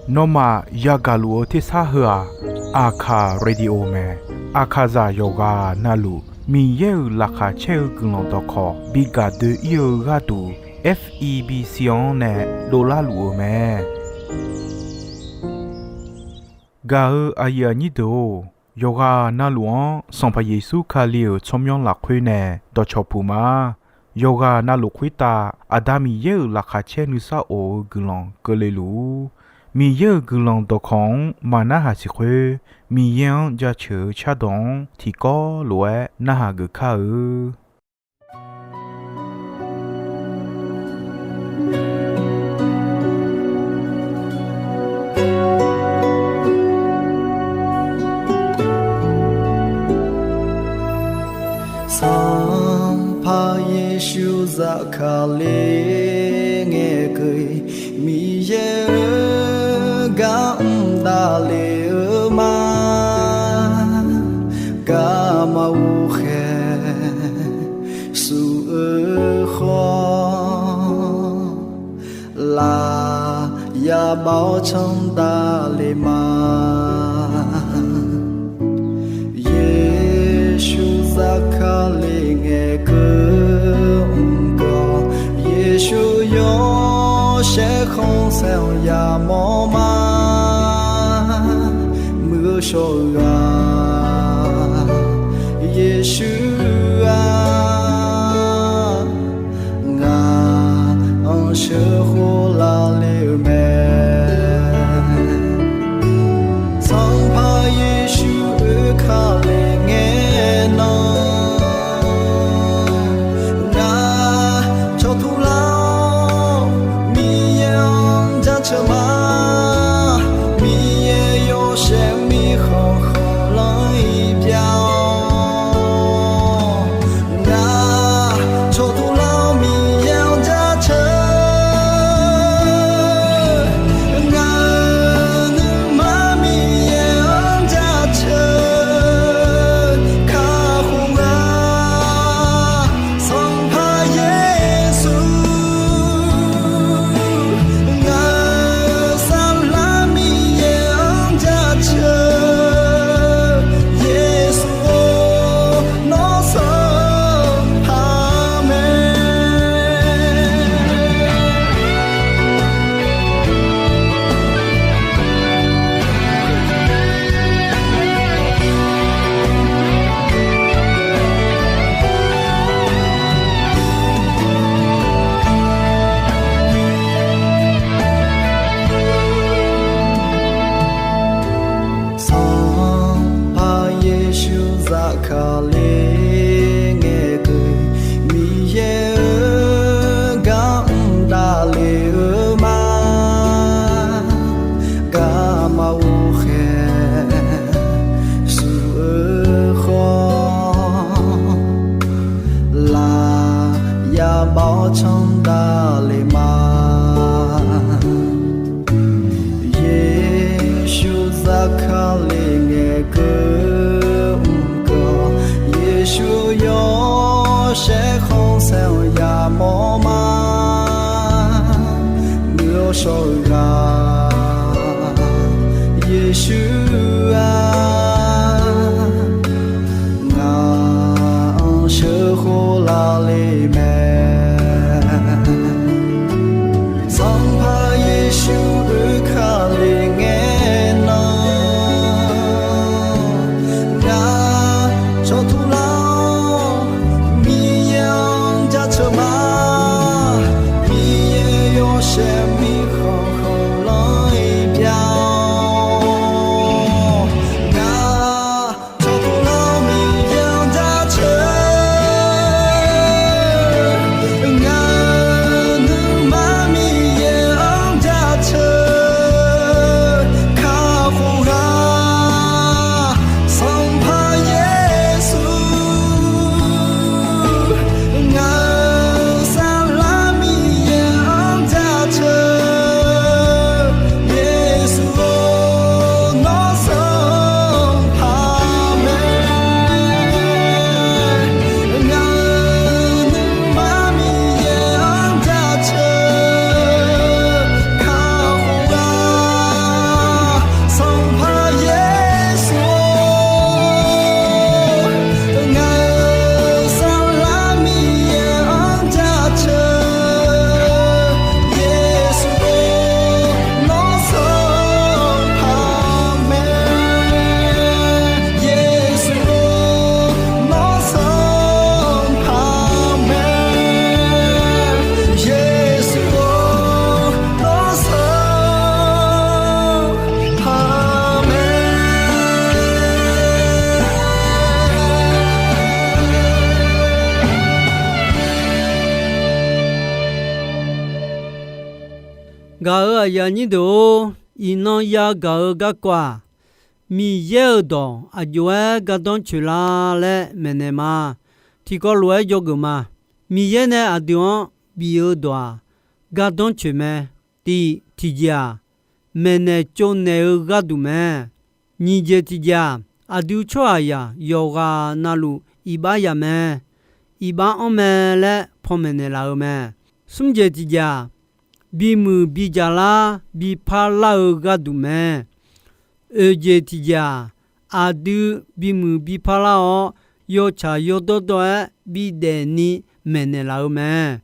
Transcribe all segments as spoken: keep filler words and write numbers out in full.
Nawmaf yagaq luf-eu tersar heu-aq, Aqkaq Radio mae. Aqkaqzaq yawqghaq navluf Miqyaer-euq laqkhaq caer-eu guiqlanq dawqkawq bi gaq doe-ir-eu gharduq, F E B C-anr nae dovlar luf-eu mae. Gaq-eu aqyuif aqnyir deuq-or, yawqghaq navluf-anr Sanqpaq Yeqsur Kali-euq tsawrmyanr lafkhoer nae dawqcawq puq ma. Yawqghaq navluf khoertav Aqda Miqyaer-euq laqkhaq caer nuisar of-eu guiqlanq keuvle luf-ur. Miqyaer-euq guiqlanq dawqkawq-anr maqnarhaq siq khoer, Miqyaer-anr jaceuq-eu cardawq-anr tiqkawv lof-aer narhaq geuf kar-eu. Sanqpaq Yeqsur zafkale ngaeqkeuv-iq, Miqyaer-euq gar mr davle-eu ma. Garma ghovkhaeq suf-eu khawf, laf ya bav-awr canr davle ma. Yeqsur zafkale ngaeqkeuv mr-eu, Yeqsur yawshaef khanqsaer-anr yamawr ma. Muiq-eu shawr-eu ghaq, Yeqsur-aq, ngaq-anr sheuqkhof lavle-eu mae. Sanqpaq Yeqsur oekale ngae nan, ngaq cawqtuq lar-awr Miqyaer-anr jaceuq ma. Miqyaer yawshaef mirkhanq khanqlanr-iq bya-awr, ngaq cawqtuq lar-awr Miqyaer-anr jaceuq. Ngaq-euq nuima Miqyaer-anr jaceuq kakhof-a. Sanqpaq Yeqsur, ngaq-euq saflar Miqyaer-anr jaceuq. Yeqsur-or, nawr sanqpaq mae. Sanqpaq Yeqsur zafkale ngaeqkeuv-iq, Miqyaer-euq gar mr davle-eu ma. Garma ghovkhaeq suf-eu khawf, laf ya bav-awr canr davle ma. Yeqsur zafkale ngaeqkeuv mr-eu, Yeqsur yawshaef khanqsaer-anr yamawr ma. Muiq-eu shawr-eu ghaq, Yeqsur-aq, ngaq-anr sheuqkhof lavle mae. Sanqpaq Yeqsur oekale ngae nan, ngaq cawqtuq lar-awr Miqyaer-anr jaceuq ma. Miqyaer yawshaef mirkhanq khanq Gaq-euq aqyuif aqnyir deuq-or, iqnan yagaq-eu garkawv-aq, Miqyaer-euq dawq aqjox-aer gardanr coeqlar laer maeqnaeq ma. Tiqkawv lof-aer dzawgeuf ma. Miqyaer nae aqdui-anr bif-eu dawq-aq, gardanr coeq mae. Tiq tiqjeq-aq, maeqnaeq tsovnaeq-eu gharduq mae. Nyiq jeq tiqjeq-aq, aqdui tsawrhaqzaq yawqghaq navluf iqbax yamq mae. Iqbax anr mae laer panmaeq naeqlaf-eu mae. Smr jeq tiqjeq-aq, bimuiq bidzaq lar biparlar-eu gharduq mae. Oeq jeq tiqjeq-aq, aqdui bimuiq biparlar-awr, yawtsaq yawdawr dawr-aer bidaef ni maeqnaeq laf-eu mae.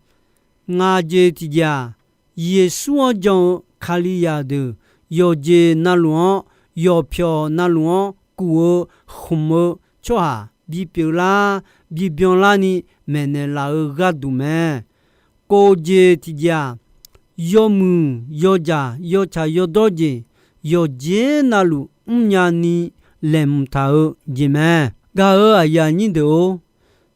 Ngaq jeq tiqjeq-aq, Yeqsur-anr jan-eu Kalizaq deuq yawqjeq navluf-anr, yawqpyawq navluf-anr kuf-eu khmq-eu tsawrhaq bipyeuf lar, bibyan larni maeqnaeq laf-eu gharduq mae. Kof jeq tiqjeq-aq, yawmuiq yawdzaq yawtsaq yawdawr jeq yawqjeq navluf mrnya ni laeqhmq taq-eu jeq mae. Gaq-euq aqyuif aqnyir deuq-or,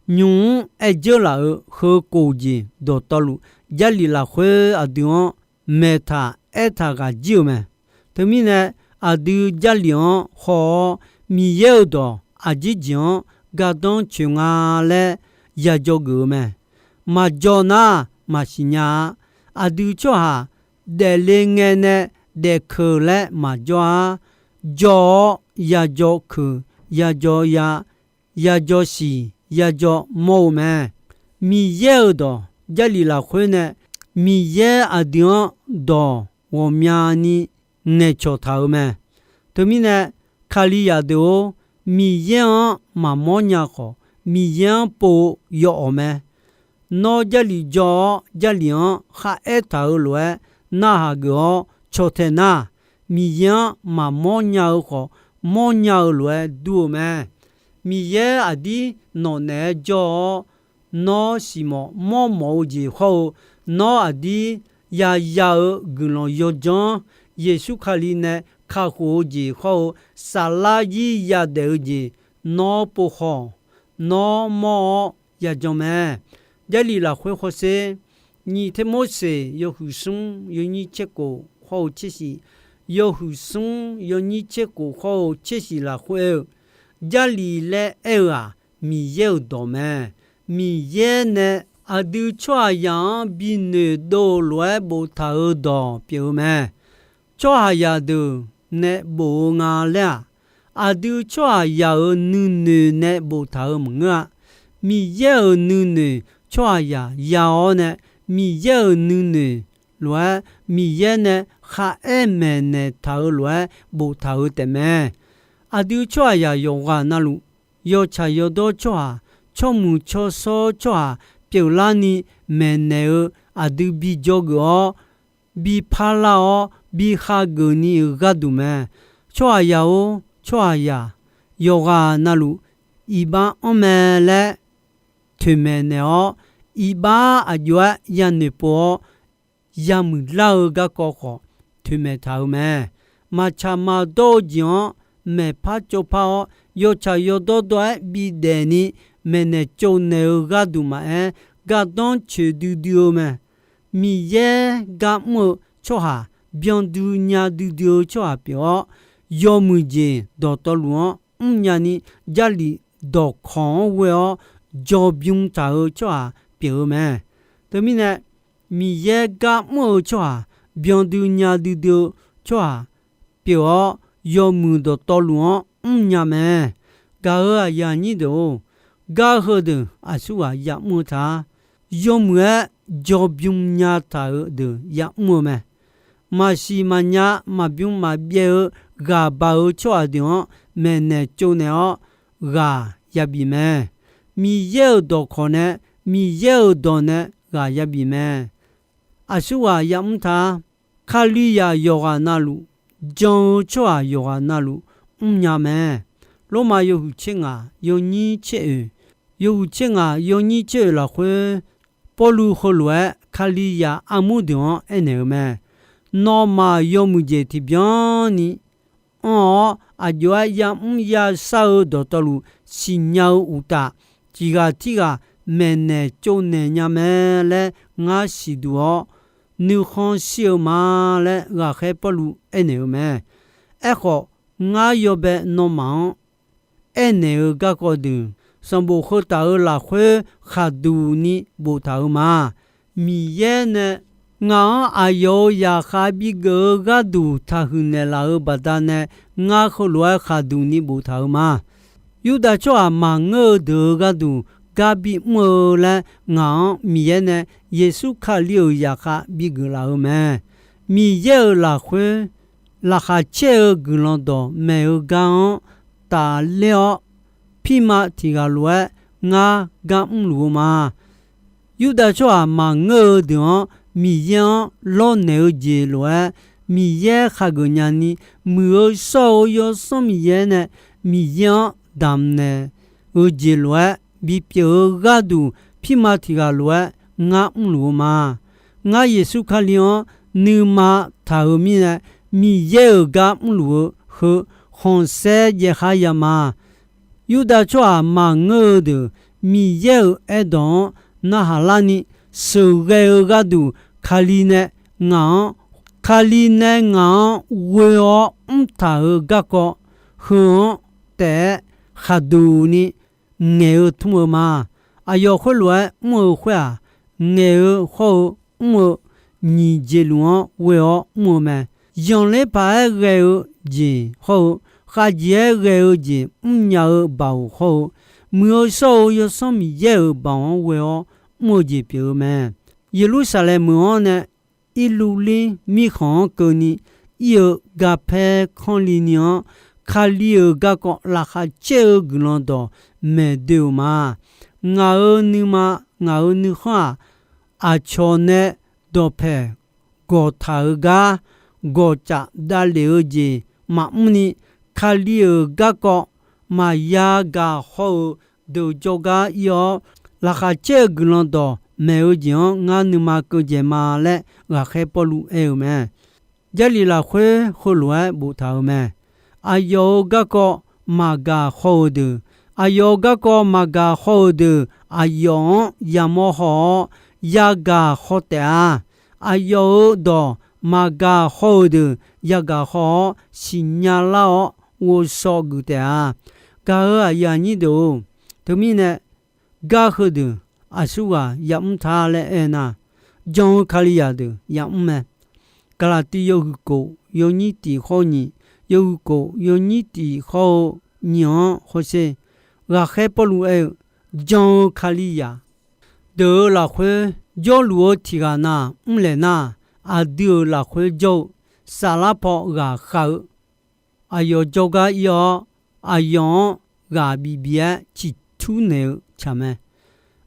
nymq-mr aer dzeurlaf-euq heu kof jeq dawqtawvluf, Jarlif lafkhoer aqdui-anr maeqtaq aertaq ghaq jir-eu mae. Teumirnae, aqdui Jarlif-anr haw-awr, Miqyaer-euq dawq aqjeq jeq-anr gardanr coeq nga laer yadzaw geuf-eu mae. Maqdzaw nar, maqsiq nya-a. Aqdui tsawrhaq daefle ngae nae daefkeuq laer maqjawr-ar. Dzaw-awr yadzaw keuq, yadzaw ya, yadzaw siq, yadzaw mawr-eu mae. Miqyaer-euq dawq Jarlif lafkhoer nae Miqyaer aqdui-anr dawq ghawqmyani ngaeqcawq taq-eu mae. Teumirnae, Kalizaq deuq-or, Miqyaer-anr maqmawr nya khawf, Miqyaer-anr pov-eu yawawq mae. Nawr Jarlif dzaw-awr Jarlif-anr kharaer taq-eu lof-aer narhaq geuf-awr cawtae nar, Miqyaer-anr maqmawr nya-eu khawf, mawrnya-eu lof-aer dur-eu mae. Miqyaer aqdir nawq naeq-aer jawr-awr, nawr siqmawf mawrmawf-eu jeq hawr-eu, nawr aqdir yaya-eu guiqlanq yawdzanr, Yeqsur Kali nae kakhof-eu jeq hawr-eu, saflar zir yadaef-eu jeq nawr pov khawf, nawr mawr-awr yajan mae. Jarlif lafkhoer hawsher, nyiq Termorseq yawhuiq smr yawnyir tser khof hawr-eu tser shiq, yawhuiq smr yawnyir tser khof hawr-eu tser shiq lafkhoer aer-eu, Jarlif laer aer-eu-aq, Miqyaer-euq dawq mae. Miqyaer nae aqdui tsawrhaqzaq-anr binoeq dov-eu lof-aer boftaq-eu dawq pyeuf-eu mae. Tsawrhaqzaq deuq nae bof-eu nga laer-aq, aqdui tsawrhaqzaq-euq nuinoeq nae boftaq-eu maqngeur-a. Miqyaer-euq nuinoeq tsawrhaqzaq ya-awr nae, Miqyaer-euq nuinoeq lof-aer Miqyaer nae kharaer maeqnaeq taq-eu lof-aer boftaq-eu taefmae. Aqdui tsawrhaqzaq yawqghaq navluf, yawtsaq yawdawr tsawrhaq, tsawrmuiq tsawrshawr tsawrhaq pyeuflarni maeqnaeq-eu aqdui bi dzawgeuf-awr, bi parlar-awr, bi hageuf ni-euq gharduq mae. Tsawrhaqzaq-or, tsawrhaqzaq yawqghaq navluf iqbax anr mae laer toeqmaeq naeq-awr, iqbax aqjox-aer yanoeq pov-awr, yamuiq lar-eu garkawv khawf toeqmaeq taq-eu mae. Maqtsaq maqdawr-eu jeq-anr maeqpar tsovpar-awr, yawtsaq yawdawr dawr-aer bidaef ni maeqnaeq tsovnaeq-eu gharduq maqaer, gardanr coeq duidui-eu mae. Miqyaer gar mr-eu tsawrhaq, byandui nya duidui-eu tsawrhaq pyeuf-awr, yawmuiq jeq dawqtawvluf-anr mrnya ni, Jarlif dawqkawq-anr ghoe-awr jawrbym taq-eu tsawrhaq pyeuf-eu mae. Teumirnae, Miqyaer gar mr-eu tsawrhaq, byandui nya duidui-eu tsawrhaq pyeuf-awr, yawmuiq dawqtawvluf-anr mrnya mae. Gaq-euq aqyuif aqnyir deuq-or, gar heudeuq aqsurghaq ya'mr-eu ta. Yawmuiq-aer jawrbym nya taq-euq deuq ya'mr-eu mae. Maqsiq maqnya, maqbym maqbyaev-eu ghaq baq-eu tsawrhaq deuq-anr maeqnaeq tsovnaeq-awr ghaq yabif mae. Miqyaer-euq dawqkawq nae, Miqyaer-euq dawq nae ghaq yabif mae. Aqsurghaq ya'mr ta. Kalizaq yawqghaq navluf, jan-eu tsawrhaq yawqghaq navluf mrnya mae. Lormav yawhuiq tser ngaq yawnyir tser oeq, yawhuiq tser ngaq yawnyir tser oeq lafkhoer, Pawrluv heulof-aer Kalizaq armur deuq-anr aernaeq-eu mae. Nawmaf yawmuiq jeq tiqbyan ni anr-awr, aqjox-aer ya'mr yashar-eu dawqtawvluf siqnya-eu uqtaf, tiq ghaq tirghaq maeqnaeq tsovnaeq nya mae laer ngar siqduq-awr, nuikhanr shir-eu ma laer ghaqkhaer Pawrluv aernaeq-eu mae. Aerkhawf, ngar yawbae nawmaf-anr aernaeq-eu garkawv deuq, sanqbof heu taf-euq lafkhoer khaqduq ni boftaq-euq ma. Miqyaer nae ngaq-anr aqyawf-euq zaqkhav bigeuf-eu gharduq taqhuiq naeqlaf-euq baqdanae, ngar heulof-aer khaqduq ni boftaq-euq ma. Yurdav tsawrhaq maqngeur-eu deuq-euq gharduq gar bimr-eu laer ngaq-anr Miqyaer nae Yeqsur Kali-euq zaqkhav bigeuf laf-eu mae. Miqyaer-euq lafkhoer laqkhaq caer-eu guiqlanq dawqmaeq-eu gar-anr tafler-awr, pirma tiq ghaq lof-aer ngar gar mrluf-eu ma. Yurdav tsawrhaq maqngeur-eu deuq-anr Miqyaer-anr lawrnaeq-eu jeq lof-aer, Miqyaer khaqgeuf nyani, muiq-eu shawr-eu Yawsanr Miqyaer nae Miqyaer-anr damqnaeq-eu jeq lof-aer bipyeuf-eu gharduq, pirma tiq ghaq lof-aer ngar mrluf-eu ma. Ngar Yeqsur Kali-anr nuima taq-euq mirnae, Miqyaer-euq gar mrluf-eu heu khanqsaer jaev khar ya ma. Yurdav tsawrhaq maqngeur-eu deuq Miqyaer-euq aerdawq-anr narhaq larni sheuqghae-eu gharduq, Kali nae ngaq-anr, Kali nae ngaq-anr ghoe-awr mrtaq-euq garkawv heu-anr taef-aer khaqduq ni ngaeq-eu tmr-eu ma. Aqyawf khoerlof-aer mr-eu khoer-aq, ngaeq-eu hawr-eu mr-eu nyiq jeq luf-anr ghoe-awr mr-eu mae. Zanqler paq-aer ghae-eu jeq hawr-eu, khavjeq-aer ghae-eu jeq mrnya-eu baoq hawr-eu, muiq-eu shawr-eu Yawsanr Miqyaer-euq baoq-anr ghoe-awr mr-eu jeq pyeuf-eu mae. Yeqlursaqlaeq meuq-anr nae Irlurlir mirkhanq-anr keuvni ir-eu garpaer kanrli ni-anr, Kali-euq garkawv laqkhaq caer-eu guiqlanq dawq maeq doe-euq ma. Ngaq-euq nuima, ngaq-euq nuikhanr-aq, aqcawq nae dawqpaeq gawqtaq-euq gar gawqcaf davlef-eu jeq maqmr ni, Kali-euq garkawv maqya gaq haw-eu deuq jawrgar ir-awr, laqkhaq caer-eu guiqlanq dawq maeq-eu jeq-anr ngar nuima keuv dzaeq ma laer ghaqkhaer Pawrluv aer-eu mae. Jarlif lafkhoer heulof-aer boftaq-euq mae. Aqyawf-euq garkawv maqgaq haw-euq deuq, aqyawf-euq garkawv maqgaq haw-euq deuq, aqyawf-anr yamawr haw-awr yagaq haw taef-a. Aqyawf-euq dawq maqgaq haw-euq deuq yagaq haw-awr siqnya lar-awr ghovshaw geuf taef-a. Gaq-euq aqyuif aqnyir deuq-or, teumirnae gar heudeuq aqsurghaq yamr ta laer aernar, jan-eu Kalizaq deuq yamr mae. Gaqlaqtiv yawhuiq kof yawnyir tiq hawr-eu nyiq, yawhuiq kof yawnyir tiq hawr-eu nyiq-anr hawsher. Ghaqkhaer Pawrluv aer-eu, jan-eu Kalizaq deuq-euq lafkhoer jawrluf-eu tiq ghaq na mrlaeq nar, aqdui-euq lafkhoer jawr-eu saflar paw ghaqkhav-eu aqyawf jawrgar ir-awr, aqyawf-anr ghaq bif bif-aer ciqtur naeq-eu tsaq mae.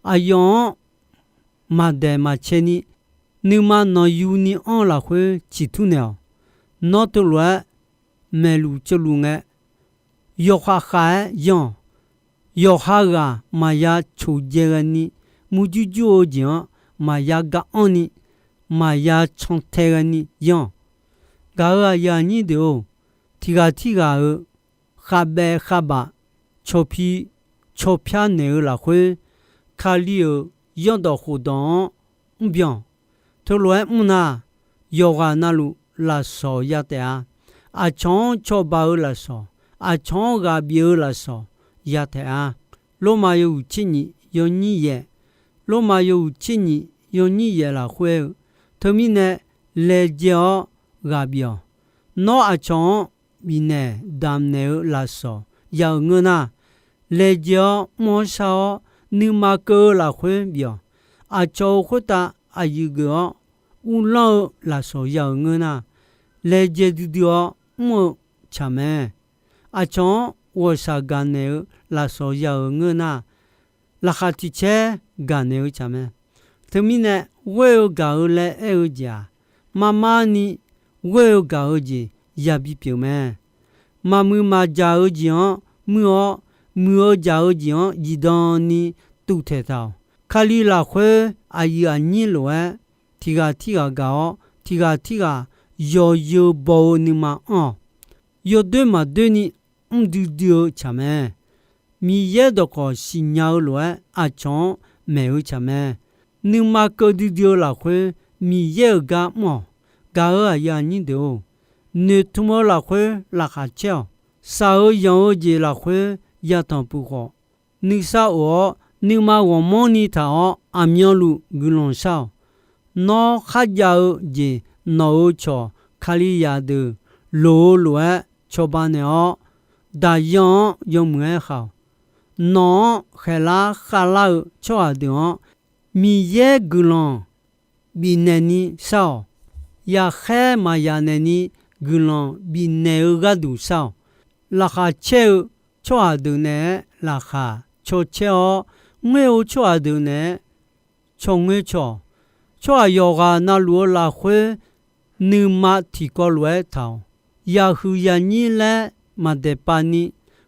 Aqyawf-anr maqdaeq maqcae ni, nuima nanqyuni anr-eu lafkhoer ciqtur naeq-awq. Nawr teulof-aer maeqluf ceuvluf ngae, yawkhav khav-aer yanr-awq. Yawqha ghaq maqya coqdzae ghaeni, murjur jur-eu jeq-anr maqya gar anr ni, maqya cantae ghaeni yanr-awq. Gaq-euq aqyuif aqnyir deuq-or, tiq ghaq tirghaq-euq khavbaev khavbaf cawq pi cawq pyar naeq-eu lafkhoer, Kali-euq zanrdawq khofdawq-anr mrbyan-awq. Teulof-aer mrnar, yawqghaq navluf lafsawq ya taef-a. Aqcawq-anr cawba-eu lafsawq, aqcawq-anr ghaq bif-eu lafsawq ya taef-a. Lormav yawhuiq tser nyiq yawnyir yaeq, Lormav yawhuiq tser nyiq yawnyir yaeq lafkhoer-eu, teumirnae laejae-awr ghaq bif-awq. Nawr aqcawq-anr bifnaeq damqnaeq-eu lafsawq ya-euq ngeur nar, laejae-awr mr-awr shar-awr nuima keuv-eu lafkhoer bif-awq. Aqcawq-euq khoertav aqyuif geuf-awr uvlanr-eu lafsawq ya-euq ngeur nar, laejae duidui-awr mr-eu tsaq mae. Aqcawq-anr ghawqshaq gaqnaeq-eu lafsawq ya-euq ngeur nar, laqkhaq tiq caer gaqnaeq-eu tsaq mae. Teumirnae, ghoer-eu gaq-eu laer aer-eu jeq-aq, marmar ni ghoer-eu gaq-eu jeq yabi pyeuf mae. Maqmuiq maqjaq-eu jeq-anr muir-awr, muiq-eu jaq-eu jeq-anr zifdan ni tuvtaeq taq-awq. Kali lafkhoer aqyuif aqnyir lof-aer, tiq ghaq tirghaq gaq-awr, tiq ghaq tirghaq yawzeu baw-eu nuima anr-awq. Yawdoer maqdoer ni mr duidui-eu tsaq mae. Miqyaer dawqkawq siqnya-eu lof-aer aqcawq-anr maeq-eu tsaq mae. Nuima keuv duidui-eu lafkhoer Miqyaer-euq gar mr-awq. Gaq-euq aqyuif aqnyir deuq-or, noeqtmq-eu lafkhoer laqkhaq caer-awq. Shaq-eu yanq-eu jeq lafkhoer yatanq puq khawf, nuisar of-awr nuima ghawqmanrni taq-awr aqmyanluf guiqlanq shar-awq. Nawr kharjav-eu jeq nawq-euq cawq Kalizaq deuq loq-eu lof-aer cawba naeq-awr, daqyan-anr yawmuiq-aer khaq-awq. Nawq-anr khaeqlar khavlar-eu tsawrhaq deuq-anr Miqyaer guiqlanq bifnaeq ni shar-awq. Yaqkhaer maqyaq naeq ni guiqlanq bifnaeq-eu gharduq shar-awq. Laqkhaq caer-eu tsawrhaq deuq naeq-aer laqkhaq caw caer-awr, ngoer-eu tsawrhaq deuq naeq-aer caw ngoer caw-awq. Tsawrhaq yawqghaq na luf-eu lafkhoer nuima tiqkawv lof-aer taq-awq. Yaqhuiq yaqnyir laer maqdaeqpav ni,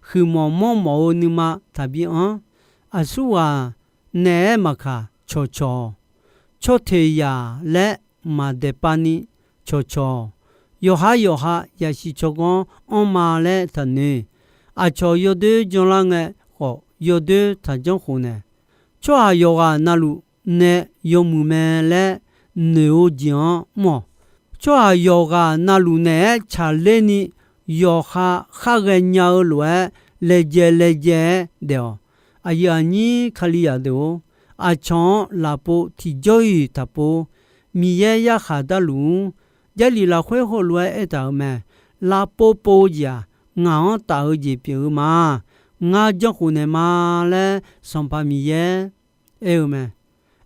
huiqmawf mawrmawf-eu nuima taqbi anr. Aqsurghaq naeq-aer maqkaq cawqcawq-awq. Caw teq yaq laer maqdaeqpav ni cawqcawq-awq. Yawqhar yawqha yasiq tsawrganr anrma laer taqnoeq. Aqcawq yawdoer janlar ngae khawf, yawdoer taq janrkhof naeq. Tsawrhaq yawqghaq na luf nae yawmuiq mae laer noeq-eu jeq-anr mr-awq. Tsawrhaq yawqghaq na luf naeq-aer tsaqler ni yawqha khar ghaenya-eu lof-aer laejae laejae-aer daef-awq. Aqyuif aqnyir Kalizaq deuq-or, aqcawq-anr lafpov tiqjawr-iq taqpov. Miqyaer yarkhaq darluf-ur. Jarlif lafkhoer heulof-aer aertaq-euq mae. Lavpov pov-eu jeq-aq, ngaq-anr taf-eu jeq pyeuf-eu ma. Ngar janrkhof naeq ma laer Sanqpaq Miqyaer aer-eu mae.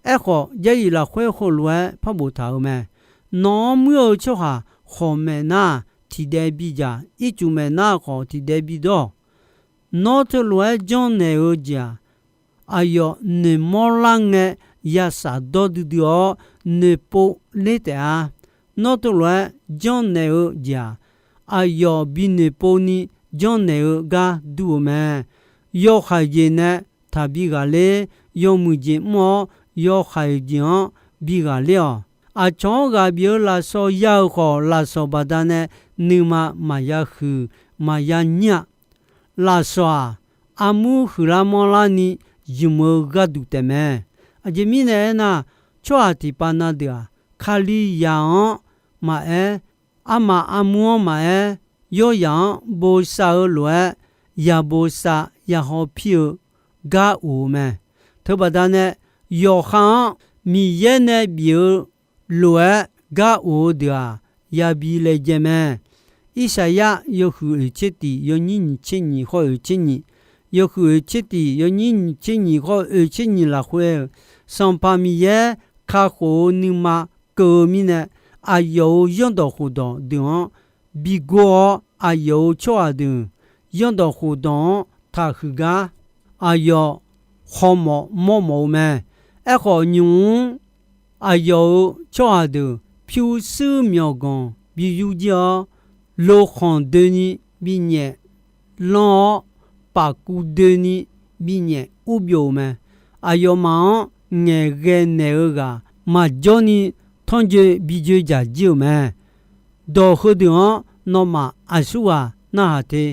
Aerkhawf, Jarlif lafkhoer heulof-aer par boftaq-euq mae. Nawq-anr muir-eu tsawrhaq khawqmaeq nar-aq, tiqdaev bidzaq. Ircuf maeq nar khawf tiqdaev bidawr-awq. Nawr teulof-aer janrnaeq-eu jeq-aq, aqyawf noeqmawr lar ngae ya shafdawr duidui-awr, noeqpov ler taef-a. Nawr teulof-aer janrnaeq-eu jeq-aq, aqyawf binoeqpov ni janrnaeq-eu gar dur-eu mae. Yawhaiq jeq nae taqbi ghaqler, yawmuiq jeq mr-awr, yawhaiq jeq-anr bi ghaqler-awq. Aqcawq-anr ghaq bif-eu lafsawq ya-euq khawf, lafsawq baqdanae nuima maqya huiq, maqya nyir-a. Lafsawq-aq, armur huiqlar manrlar ni ymq-eu gharduq taefmae. Aqjeq mirnae aernar, tsawrhaq tiqpav na deuq-aq, Kalizaq-anr maqaer, armaf armur-anr maqaer, yawrzaq-anr bosav-eu lof-aer, ya bosav ya hawpir-eu gar of-eu mae. Teubaqda nae, yawqha-anr Miqyaer nae bif-eu lof-aer gar of-eu deuq-aq, yabi laejae mae. Irsaqyar yawhuiq oeq tser tiq yawnyir nyiq tser nyiq hawr-eu oeq tser nyiq, yawhuiq oeq tser tiq yawnyir nyiq tser nyiq hawr-eu oeq tser nyiq lafkhoer-eu, Sanqpaq Miqyaer kakhof-eu nuima keuv-eu mirnae, aqyawf-euq zanrdawq khofdawq deuq-anr bigor-awr, aqyawf-euq tsawrhaq deuq zanrdawq khofdawq-anr taqhuiq gar aqyawf hawmawf mawrmawf-eu mae. Aerkhawf, nymq-mr aqyawf-euq tsawrhaq deuq pyurshuir myawqganq bi yur jir-awr, lokhanq doeni binyaef lanr-awr, pafkuv doeni binyaef urbyov-eu mae. Aqyawfmaf-anr ngaeqghae naeq-eu ghaq maqjawr ni tanrjoe bijoe dzaq jir-euq mae. Dawq heudeuq-anr nawmaf aqsurghaq narhaq te.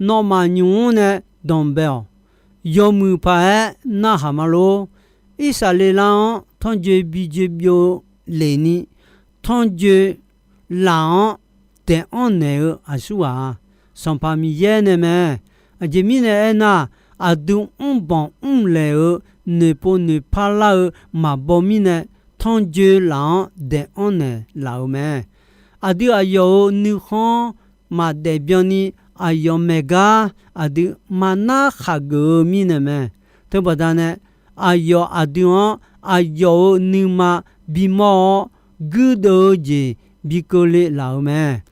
Nawmaf nymq-mr nae danqbae-awq. Yawmuiq paq-aer narhaq ma lor. Irsaqleqlav-anr tanrjoe bijoe byov lef ni, tanrjoe laf-anr daeq anr naeq-eu aqsurghaq-aq, Sanqpaq Miqyaer nae mae. Aqjeq mirnae aernar, aqdui mrbanq mrlaeq-eu noeqpov noeqpar lar-eu maqbaw mirnae, tanrjoe laf-anr daeq anr naeq laf-euq mae. Aqdui aqyawf-euq nuikhanr maqdaef byanni, aqyawf maeq gar aqdui maqnar khaqgeuf-eu mirnae mae. Teubaqda nae, aqyawf aqdui-anr aqyawf-euq nuima bimawr-awr, guirdeuv-eu jeq bi keuvle laf-euq mae.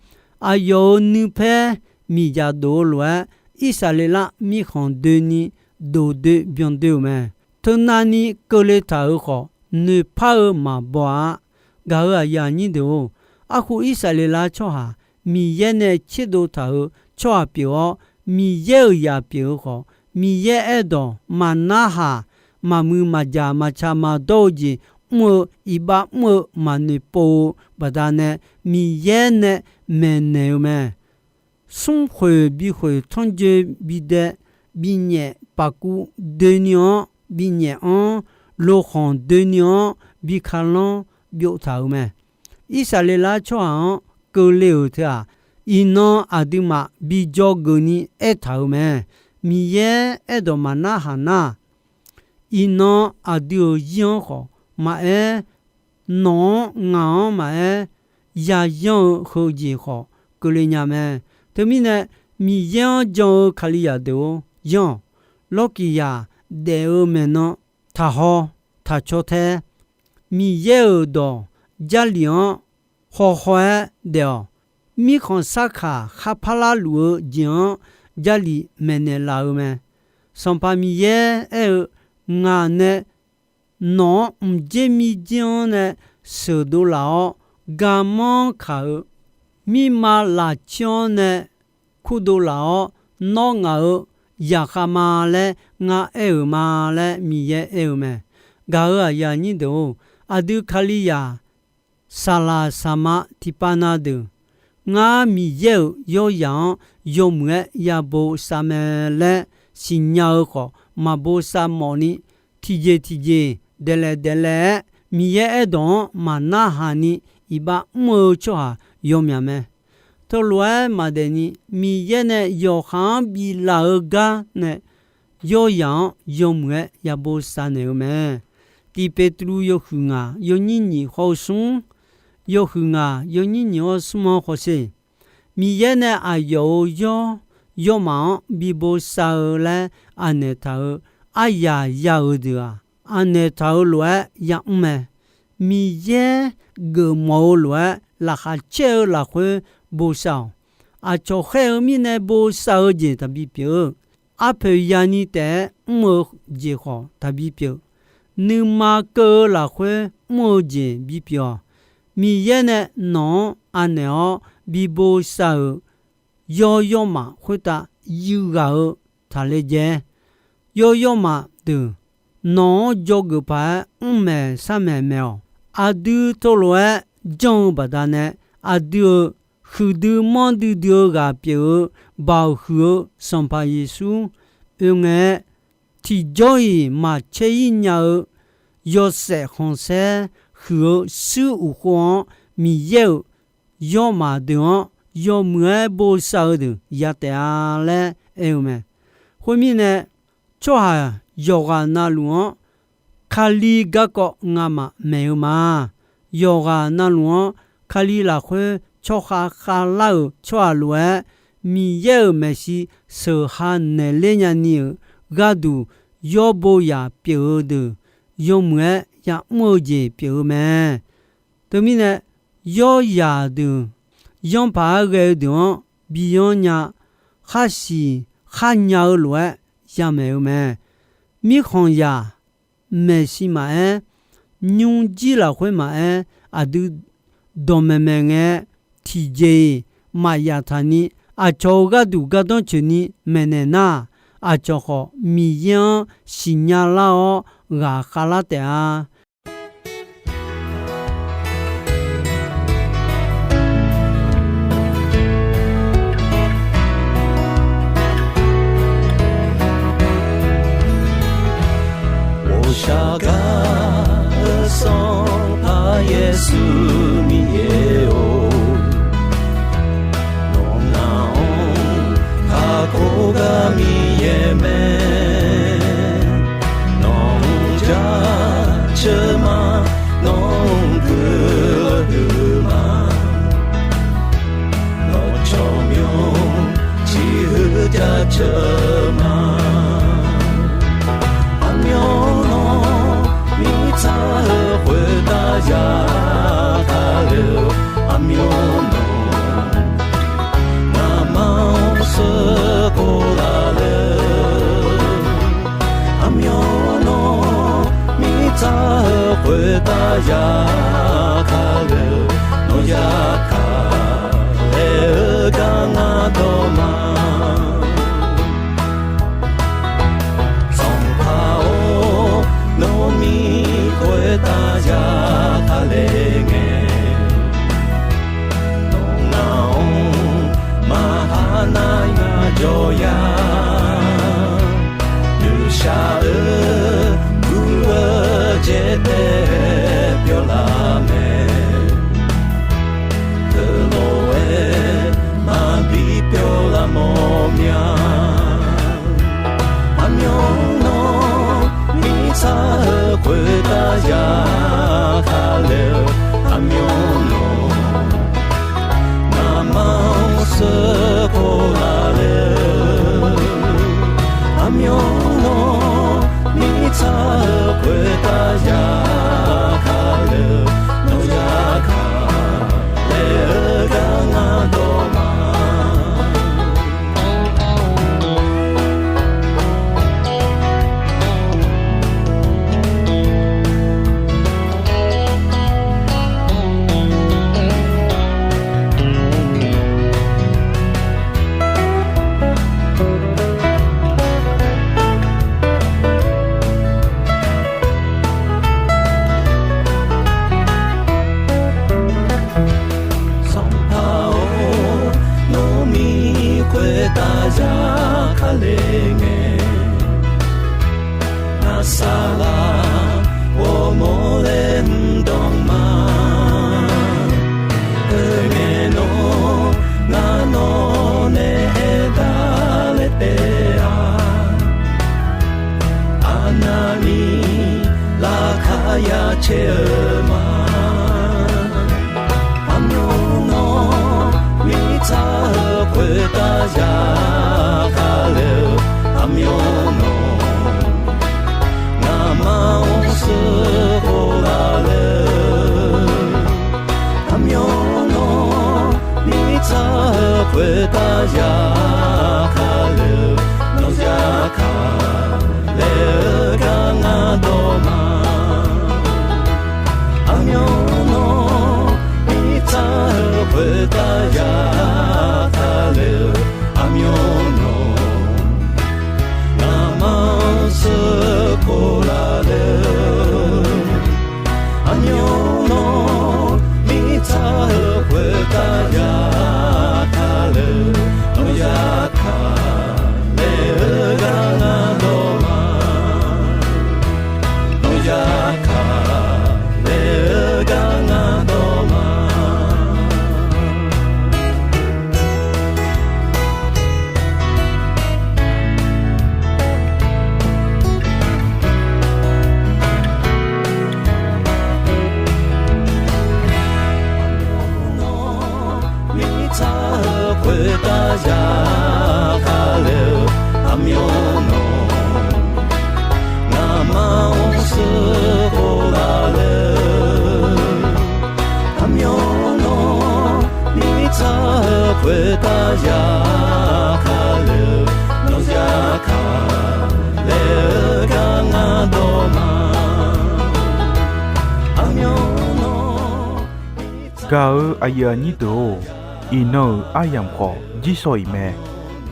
Aqyawf-euq nuipaer miqdzaq dof-eu lof-aer, Irsaqleqlav mirkhanq doeni dofdoe byandoe-euq mae. Teunavni keuvle taq-euq khawf, noeqpar-eu maqbaw-a. Gaq-euq aqyuif aqnyir deuq-or, arhu Irsaqleqlav tsawrhaq Miqyaer nae tserdov taq-euq tsawrhaq pyeuf-awr, Miqyaer-euq zaq pyeuf-eu khawf, Miqyaer aerdawq maqnarhaq, maqmuiq maqjaq maqtsaq maqdawr-eu jeq mr-eu, iqbax mr-eu maqnoeqpov-eu baqdanae, Miqyaer nae maeqnaeq-eu mae. Smrkhoeq bikhoeq tanrjoe bidae, binyaef paqkuv doeni-anr binyaef anr, lokhanq doeni-anr bi kalanr byov taq-euq mae. Irsaqleqlav tsawrhaq-anr keuvle-euq teu-aq, iqnan aqduimaf bi dzawgeuf ni aertaq-euq mae. Miqyaer aerdawq maqnarhaq nar, iqnan aqdui-euq zir-anr khawf maqaer, nawq-anr ngaq-anr maqaer, yayanr-eu heujeq khawf keuvle nya mae. Teumirnae, Miqyaer-anr jan-eu Kalizaq deuq-or, yanr-awq. Lawrkiqzaq daef-eu maeqnan taqhaw taqcaw tae, Miqyaer-euq dawq Jarlif-anr hawhaw-aer daef-awq. Mirkhanq sarkaq kharpar larluf-eu jeq-anr Jarlif maeqnaeq laf-eu mae. Sanqpaq Miqyaer aer-eu, Ngaq nae nawq-anr mqdzer mirdzir-anr nae sheuqdov laf-awr, garmanr kaq-eu mirma lafcir-anr nae kurdov laf-awr, nawr ngaq-euq zaqkhav ma laer ngar aer-euq ma laer Miqyaer aer-eu mae. Gaq-euq aqyuif aqnyir deuq-or, aqdui Kalizaq saqlaq saqma tiqpav na deuq, ngar Miqyaer-euq yawrzaq-anr yawmuiq-aer ya bosav mae laer siqnya-eu khawf, maqbosav mawfni, tiqjeq tiqjeq daeqlaef daeqlaef-aer Miqyaer aerdawq-anr maqnarhaq ni iqbax mr-eu tsawrhaq yawmyaq mae. Teulof-aer maqdaef ni, Miqyaer nae yawqha-anr biflaf-eu gar nae yawrzaq-anr yawmuiq-aer ya bosav naeq-eu mae. Tiq Peqtruv yawhuiq ngaq yawnyir nyiq hawr-eu smr, yawhuiq ngaq yawnyir nyiq hawr-eu smr-anr hawsher. Miqyaer nae aqyawf-euq yawr yawrmaf-anr bi bosav-eu laer anaeq taq-euq aryaq ya-euq deuq-aq, anaeq taq-euq lof-aer yamr mae. Miqyaer geufmawf-eu lof-aer laqkhaq caer-eu lafkhoer bosav-awq. Aqcawq khaer-eu mirnae bosav-eu jeq taqbi pyeuf-eu, arpoeq yani taef-aer mr-eu jeq khawf taqbi pyeuf. Nuima keuv-eu lafkhoer mr-eu jeq bipyeuf-awq. Miqyaer nae nawq-anr anaeq-awr bi bosav-euq yawr yawrmaf khoertav yuighaq-eu taqle jae. Yawr yawrmaf deuq nawq-anr dzawgeuf paq-aer mrmaeq sharmaeq maeq-awq. Aqdui teulof-aer janr-eu baqdanae, aqdui-euq huiqdui manrdui dui-eu ghaq pyeuf-eu Baoq huiq-eu Sanqpaq Yeqsur oe ngae-aer, tiqjawr-iq maqcaer-ir nya-eu yawshaef khanqsaer huiq-eu shuir uq khov-anr Miqyaer-euq yawrmaf deuq-anr yawmuiq-aer bosav-eu deuq ya taef-a laer aer-eu mae. Khoermirnae, tsawrhaq yawqghaq navluf-anr Kali garkawv ngamaf maeq-eu ma. Yawqghaq navluf-anr Kali lafkhoer tsawrkhav khavlar-euq tsawrhaq lof-aer, Miqyaer-euq maeqshi sheuqha naeqler nyani-euq gharduq yawr bo yaq pyeuf-eu deuq yawmuiq-aer yamr-eu jeq pyeuf-eu mae. Teumirnae, yawryaq deuq yanr paq-aer ghae-eu deuq-anr bi yanr nya, khar siq khar nya-eu lof-aer yamaeq-eu mae. Mirkhanqzaq maeqshi maqaer, nymrjir lafkhoer maqaer, aqdui dawqmaeq maeq ngae, tiqjeq-iq maqyaf taq ni, aqcawq-euq gharduq gardanr coeq ni maeqnaeq nar, aqcawq khawf Miqyaer-anr siqnya lar-awr ghaqkhav lar taef-a. 我下嘎的上爬耶稣你也哦，侬那哦，卡口嘎米耶门，侬家车 Yaqkaq laer-eu aqmyan nawq, ngaqma-anr sheuqkhof laf laer-eu aqmyan nawq, mirtsaq-eu khoertav yaqkaq laer-eu, nawq yaqkaq laer-eu gar ngar dawq ma. Sanqpaq-or, nawr mir khoertav yaqkaq le ngae, ngaq saqlaq ghawrmawr laer mrdanq ma. Teungae nawr, ngar nawq nae aerdar laer taef-a. Aqnavni laqkhaq ya caer-eu ma. Aqmyan nawq, mirtsaq-eu khoertav yaqkaq laer-eu aqmyan nawq, ngaqma-anr sheuqkhof laf laer-eu aqmyan nawq, mirtsaq-eu khoertav yaqkaq laer-eu, nawq yaqkaq laer-eu gar ngar dawq ma. Aqmyan nawq, mirtsaq-eu khoertav yaqkaq laer-eu aqmyan nawq, ngaqma-anr sheuqkhof laf laer-eu aqmyan nawq, mirtsaq-eu khoertav yaqkaq laer-eu, nawq yaqkaq laer-eu gar ngar dawq ma. Nawq yaqkaq laer-eu gar ngar dawq ma. Mirtsaq-eu khoertav yaqkaq laer-eu aqmyan nawq, ngaqma-anr sheuqkhof laf laer-eu aqmyan nawq, mirtsaq-eu khoertav yaqkaq laer-eu, nawq yaqkaq laer-eu gar ngar dawq ma. Aqmyan nawq, gaq-eu aqyuif aqnyir deuq-or, iqnan-euq aryamq khawf jirsawq iq mae.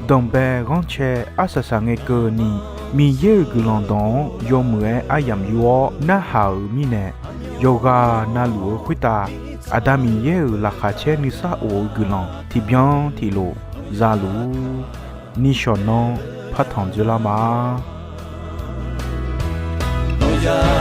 Danqbae ghanrcae arsaq saq ngae keuvni, Miqyaer-euq guiqlanq dawq-anr yawmuiq-aer aryamq yur-awr narhaq-euq mirnae, yawqghaq navluf-eu khoertav Aqda Miqyaer-euq laqkhaq caer nuisar of-eu guiqlanq tiqbyan tiqlof zaluf-ur. Nishawq nanr partanq dzoerlar ma. Nawq yaq